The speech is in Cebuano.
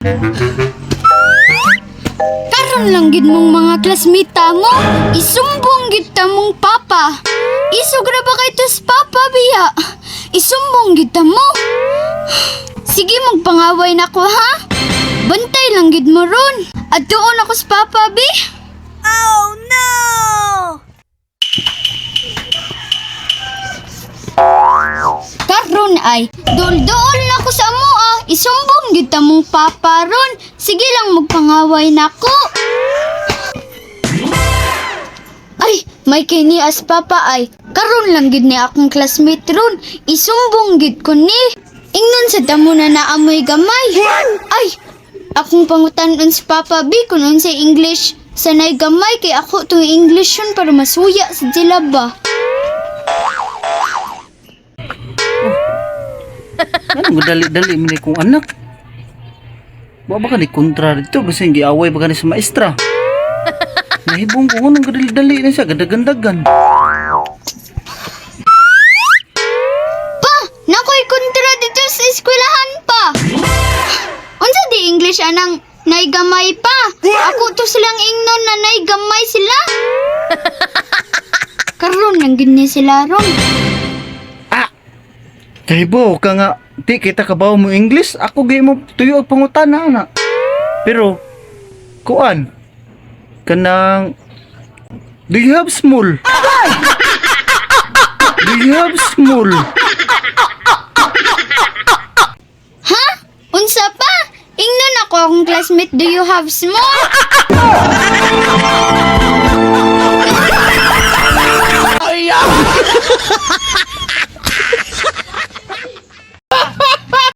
Karon lang gid mong mga classmate mo, isumbong gid ta mong papa. Isog ra ba kay tos papa biya? Isumbong gid ta mo. Sige, magpangaway na ko ha. Bantay lang gid mo ron. At doon ako sa papa bi. Oh no! Karon ay duol-duol na ko sa amo ah. Isumbong gid ta mong papa ron. Sige lang magpangaway na ko. Ay, may kini as papa ay. Karon lang gid ni akong classmate ron. Isumbong gid ko ni. Ingnon sa damo na naamoy gamay. Ay, akong pangutan-on si Papa B kung unsay English. Sanay gamay kay ako tong English yun para masuya sa sila ba. Ano dali-dali man ni kong anak? Wa ba ka ni kontra dito basta giaway ba ka ni sa maestra? Nahibong ko nung gadali-dali na siya, gadagandagan. Pa, nakoy kontra dito sa eskwelahan pa. Unsa di English anang naigamay pa? Ako to silang ingnon na naigamay sila. Karon lang gid ni sila ron. Kahibo ka nga, di kita kabaw mo English, ako gay mo tuyo og pangutana ana. Pero kuan kanang, do you have small? Do you have small? Ha? Unsa pa? Ingnon ako akong classmate, do you have small?